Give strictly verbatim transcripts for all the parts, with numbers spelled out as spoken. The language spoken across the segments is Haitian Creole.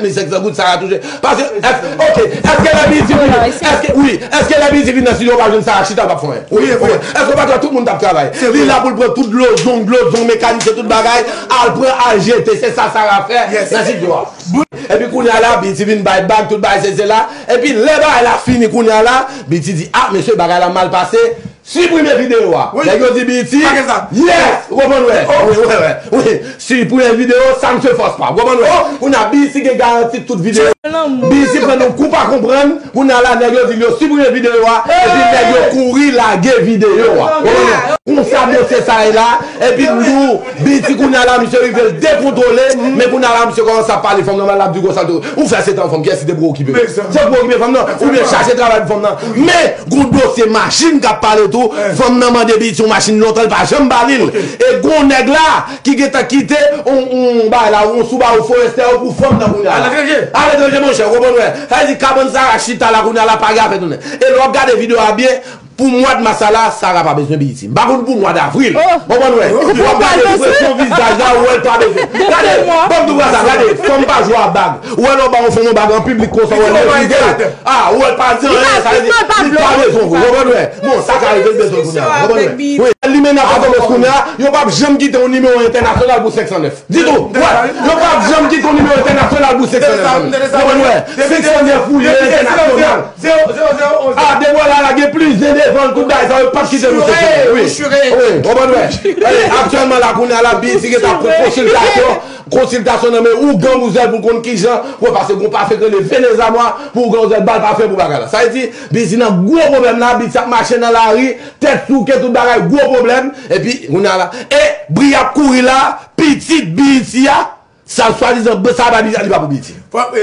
Mil senk san goud, Sara touche. Paske, èske, ok, èske lè B E T vin, èske, wi, èske lè B E T vin nan estidyo, w pa jwenn Sara chita, l p ap fè anyen? Wi, wi. Èske w pa t wè tout moun t ap travay? Li la pou l pran tout dlo zong, dlo zong, mekanisyen, tout bagay, al pran, al jete. Se sa Sara fè nan estidyo a. Epi kounye a la, B E T vin bay bag, tout bagay, se, se la. Epi lè bagay la fini, kounye a la, B E T di, ah, mesye, bagay la mal pase. Siprime videyo a. Nèg yo di B E T, yes, ou konprann, wè. Wi, wè, wè. Wi. Siprime videyo, sa misye fòs pa. Ou konprann, wè. Kounye a B E T gen garanti tout videyo. B E T pran yon kou pa konprann. Kounye a la, nèg yo di yo siprime videyo a. Epi nèg yo kouri lage videyo a. Ou konprann, wè. Konsa dosye sa ye la. Epi nou, B E T kounye a la, misye rive l dekontwole. Men kounye a la, misye kòmanse ap pale fanm nan mal, l ap di konsa tou. Ou fè se tan fanm, kiyès ki te pou okipe? Se pou okipe fanm nan. Oubyen chache travay pou fanm nan. Men, gon dosye machin k ap pale tou. Fanm nan mande B E T yon machin lontan, l pa janm ba li l. E gon nèg la ki gentan kite on, on bagay la, on Subaru Forester pou fanm nan kounye a la. Aletranje, monchè, ou konprann, wè. Sa vle di kabann Sara chita la kounye a la, pa gen afè tounen. E lè w ap gade videyo a byen, pou mwa d mas la, Sara pa bezwen B E T. M pa konn pou mwa davril. Ou konprann, wè. Lè w ap gade ekspresyon vizaj la, ou wè l pa bezwen. Gade, ban m di w sa, gade, fanm pa jwe a bag. Ou wè lè w ba yon fanm yon bag an piblik konsa, ou wè l refize l. Ah, ou wè l pa di anyen, sa vle di li pa bezwen w. Ou konprann, wè. Bon, sa ka rive l bezwen kounye a. Ou konprann, wè. Wi, limena pa tonbe kounye a, yo p ap janm kite yon nimewo entènasyonal pou senk san nèf. Ditou. Wè, yo p ap janm kite yon nimewo entènasyonal pou senk san nèf. Ou konprann, wè. Senk san nèf pou li entènasyonal. Ah, depi w la, la gen plizyè devan l, tout bagay sa yo p ap kite nou seksyonè. Wi. Wi, w konprann, wè. Aktyèlman la, kounye a la, B E T gentan pran konsiltasyon, konsiltasyon nan men ougan Wouzèl pou l konn kijan pou l pase gon pafe k rele Venezamwa pou ougan Wouzèl ba l pafe pou bagay la. Sa vle di, B E T nan gwo pwoblèm la, B E T ap mache nan lari, tèt souke, tout bagay, gwo pwoblèm. Epi, kounye a la, e bri ap kouri la, pitit B E T a, sa swadizan, sa pa bizan, li pa pou B E T. Sa vle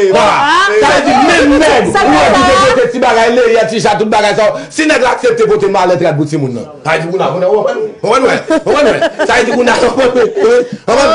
di, menm nèg ou wè ki te pote ti bagay, leyè, ti cha, tout bagay sa yo, si nèg la aksepte pote malèt rad pou timoun nan, sa vle di, kounye a, kounye a, ou konprann, ou konprann, wè, ou konprann, wè. Sa vle di, kounye a, ou konprann, ou konprann.